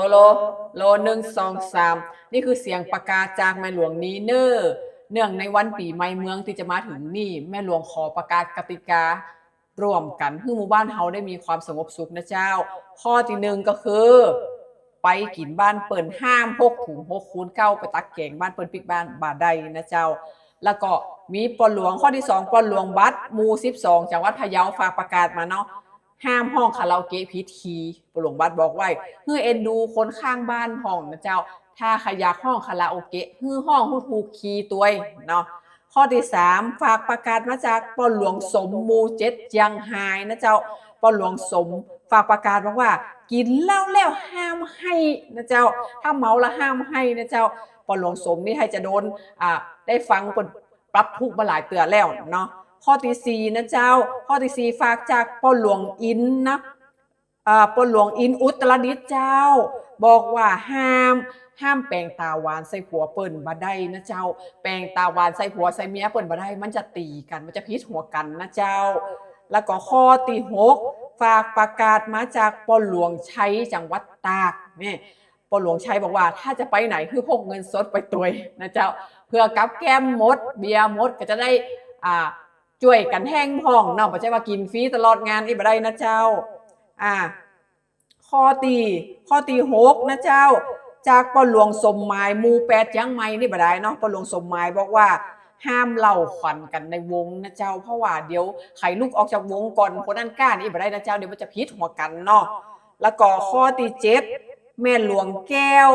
ໂລ ໂລ ໂລ ໜຶ່ງ ສອງ ສາມ ນີ້ຄືສຽງປະກາດຈາກແມ່ຫຼວງນີເນີ. ເນື່ອງໃນວັນປີໃໝ່ເມືອງທີ່ຈະມາເຖິງນີ້, ແມ່ຫຼວງຂໍປະກາດກະຕິກາຮ່ວມກັນ ໃຫ້ໝູ່ບ້ານເຮົາໄດ້ມີຄວາມສະຫງົບສຸກນະເຈົ້າ. ຂໍ້ທີໜຶ່ງກໍຄື ໄປກິນບ້ານເພິ່ນ ຫ້າມພົກຖົງຫົກຄູນເກົ້າ ໄປຕັກແກງບ້ານເພິ່ນ ປິກບ້ານບໍ່ໄດ້ນະເຈົ້າ. ແລ້ວກໍມີພໍ່ຫຼວງ ຂໍ້ທີສອງ ພໍ່ຫຼວງບັດ ໝູ່ສິບສອງ ຈັງຫວັດພະເຍົາ ຝາກປະກາດມາເນາະ, ຫ້າມຮ້ອງຄາຣາໂອເກະຜິດຄີ. ພໍ່ຫຼວງບັດບອກໄວ້ ໃຫ້ເອັນດູຄົນຂ້າງບ້ານພ້ອມນະເຈົ້າ, ຖ້າໃຜຢາກຮ້ອງຄາຣາໂອເກະ ໃຫ້ຮ້ອງໃຫ້ຖືກຄີຕົວເນາະ. ຂໍ້ທີສາມ ຝາກປະກາດມາຈາກພໍ່ຫຼວງສົມ ໝູ່ເຈັດ ຈຽງຮາຍນະເຈົ້າ. ພໍ່ຫຼວງສົມຝາກປະກາດບອກວ່າ ກິນເຫຼົ້າແລ້ວຫ້າມໄຫ້ນະເຈົ້າ, ຖ້າເມົາລະຫ້າມໄຫ້ນະເຈົ້າ. ພໍ່ຫຼວງສົມນີ້ໃຫ້ຈະໂດນ ອ່າ ໄດ້ຟັງເພິ່ນປັບທຸກມາຫຼາຍເທື່ອແລ້ວເນາະ. ຂໍ້ທີສີ່ນະເຈົ້າ, ຂໍ້ທີສີ່ ຝາກຈາກພໍ່ຫຼວງອິນນະ ອ່າ ພໍ່ຫຼວງອິນອຸດຕະລະດິດເຈົ້າ ບອກວ່າຫ້າມ ຫ້າມແປງຕາຫວານໃສ່ຜົວເພິ່ນບໍ່ໄດ້ນະເຈົ້າ, ແປງຕາຫວານໃສ່ຜົວໃສ່ເມຍເພິ່ນບໍ່ໄດ້ ມັນຈະຕີກັນ ມັນຈະຜິດຫົວກັນນະເຈົ້າ. ແລ້ວກໍຂໍ້ທີຫົກ ຝາກປະກາດມາຈາກພໍ່ຫຼວງໄຊ ຈັງຫວັດຕາກ. ນີ້ ພໍ່ຫຼວງໄຊບອກວ່າ ຖ້າຈະໄປໃນ ໃຫ້ພກເງິນສົດໄປຕົວນະເຈົ້າ, ເພື່ອກັບແກ້ມໝົດ ເບຍໝົດ ກໍຈະໄດ້ ອ່າ ຊ່ວຍກັນແຮງພ້ອມເນາະ, ບໍ່ໃຊ່ວ່າກິນຟຣີຕະຫຼອດງານ ອີ່ບໍ່ໄດ້ນະເຈົ້າ. ອ່າ ຂໍ້ທີ ຂໍ້ທີຫົກນະເຈົ້າ, ຈາກພໍ່ຫຼວງສົມໝາຍ ໝູ່ແປດ ຈຽງໃໝ່ນີ້ບໍ່ໄດ້ເນາະ. ພໍ່ຫຼວງສົມໝາຍບອກວ່າ ຫ້າມເລົ່າຂວັນກັນໃນວົງນະເຈົ້າ, ເພາະວ່າດຽວໃຜລຸກອອກຈາກວົງກ່ອນຄົນນັ້ນກ້ານ ອີ່ບໍ່ໄດ້ນະເຈົ້າ, ດຽວມັນຈະຜິດຫົວກັນເນາະ. ແລ້ວກໍຂໍ້ທີເຈັດ ແມ່ຫຼວງແກ້ວ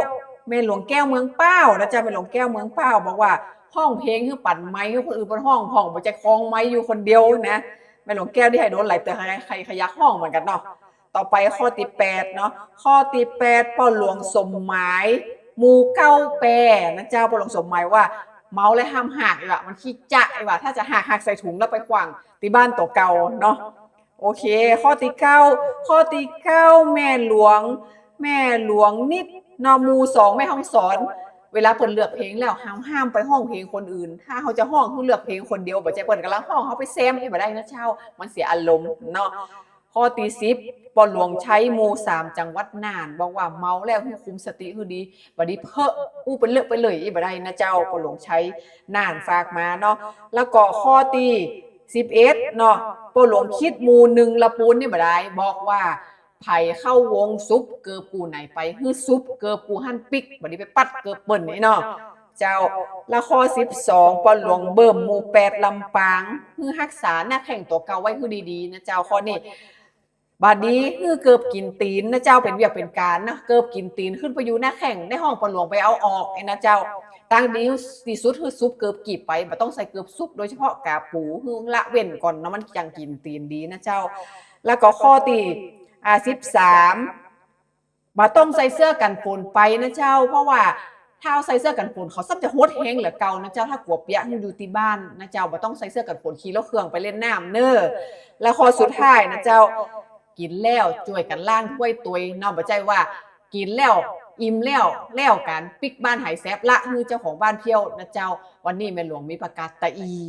ແມ່ຫຼວງແກ້ວເມືອງປ້າວນະເຈົ້າ, ແມ່ຫຼວງແກ້ວເມືອງປ້າວບອກວ່າ ຮ້ອງເພງໃຫ້ປັນໄມໃຫ້ຄົນອື່ນເພິ່ນຮ້ອງພ້ອມ, ບໍ່ໃຊ່ຄອງໄມຢູ່ຄົນດຽວນະ. ແມ່ຫຼວງແກ້ວນີ້ໃຫ້ໂດນຫຼາຍເທື່ອ, ໃຜ ໃຜ ໃຜຢາກຮ້ອງເໝືອນກັນເນາະ. ຕໍ່ໄປຂໍ້ທີແປດເນາະ, ຂໍ້ທີແປດ ພໍ່ຫຼວງສົມໝາຍ ໝູ່ເກົ້າ ແປນະເຈົ້າ. ພໍ່ຫຼວງສົມໝາຍວ່າ ເມົາແລ້ວຫ້າມຮາກ ອີ່ຫວ່າ ມັນຂີ້ຈະ ອີ່ຫວ່າ ຖ້າຈະຮາກ ຮາກໃສ່ຖົງແລ້ວໄປຂວ້າງທີ່ບ້ານຕົວເກົ່າເນາະ. ໂອເຄ ຂໍ້ທີເກົ້າ ຂໍ້ທີເກົ້າ ແມ່ຫຼວງ ແມ່ຫຼວງນິດເນາະ ໝູ່ສອງ ແມ່ຮ່ອງສອນ. ເວລາເພິ່ນເລືອກເພງແລ້ວ ເຮົາຫ້າມໄປຮ້ອງເພງຄົນອື່ນ, ຖ້າເຮົາຈະຮ້ອງ ເຮົາເລືອກເພງຄົນດຽວ, ບໍ່ໃຊ່ເພິ່ນກຳລັງຮ້ອງ ເຮົາໄປແຊມ ເຮັດບໍ່ໄດ້ນະເຈົ້າ, ມັນເສຍອາລົມເນາະ. ຂໍ້ທີສິບ ພໍ່ຫຼວງໄຊ ໝູ່ສາມ ຈັງຫວັດນ່ານ ບອກວ່າ ເມົາແລ້ວໃຫ້ຄຸມສະຕິໃຫ້ດີ, ບັດນີ້ເພີ້ ອູ້ ໄປເລີກໄປເລີຍ ອີ່ບໍ່ໄດ້ນະເຈົ້າ. ພໍ່ຫຼວງໄຊ ນ່ານ ຝາກມາເນາະ. ແລ້ວກໍຂໍ້ທີສິບເອັດເນາະ, ພໍ່ຫຼວງຄິດ ໝູ່ໜຶ່ງ ລະປູນ ນີ້ບໍ່ໄດ້ ບອກວ່າ ໃຜເຂົ້າວົງຊຸບເກີບກູ່ໃນໄປ ຄືຊຸບເກີບກູ່ຫັ້ນປິກ, ບັດນີ້ໄປປັດເກີບເພິ່ນນີ້ເນາະເຈົ້າ. ແລ້ວຂໍ້ສິບສອງ ພໍ່ຫຼວງເບິ່ມ ໝູ່ແປດ ລຳປາງ ຄືຮັກສາໜ້າແຂ້ງຕົວເກົ່າໄວ້ຄືດີໆນະເຈົ້າ. ຂໍ້ນີ້ ບັດນີ້ຄືເກີບກິນຕີນນະເຈົ້າ, ເປັນວຽກເປັນການນະ ເກີບກິນຕີນ ຂຶ້ນໄປຢູ່ໜ້າແຂ້ງ ໃນຫ້ອງພໍ່ຫຼວງໄປເອົາອອກເອນະເຈົ້າ. ທາງດີທີ່ສຸດຄືຊຸບເກີບກີບໄປ, ບໍ່ຕ້ອງໃສ່ເກີບຊຸບ, ໂດຍສະເພາະກາປູ ຄືລະເວັ້ນກ່ອນເນາະ, ມັນຈັ່ງກິນຕີນດີນະເຈົ້າ. ແລ້ວກໍຂໍ້ທີ ອ່າ ສິບສາມ ບໍ່ຕ້ອງໃສ່ເສື້ອກັນຝົນໄປນະເຈົ້າ, ເພາະວ່າຖ້າເຮົາໃສ່ເສື້ອກັນຝົນ ເຂົາຊ້ຳຈະຫົດແຮງເຫຼືອເກົ່ານະເຈົ້າ. ຖ້າກົວປຽກ ໃຫ້ຢູ່ທີ່ບ້ານນະເຈົ້າ, ບໍ່ຕ້ອງໃສ່ເສື້ອກັນຝົນ ຂີ່ລົດເຄື່ອງໄປຫຼິ້ນນ້ຳເນີ. ແລ້ວຂໍ້ສຸດທ້າຍນະເຈົ້າ, ກິນແລ້ວຊ່ວຍກັນລ້າງຖ້ວຍໂຕຍເນາະ, ບໍ່ໃຊ່ວ່າກິນແລ້ວ ອີ່ມແລ້ວ ແລ້ວການປິກບ້ານໃຫ້ແຊບ ລະໃຫ້ເຈົ້າຂອງບ້ານພຽວນະເຈົ້າ. ວັນນີ້ແມ່ຫຼວງມີປະກາດຕະອີ່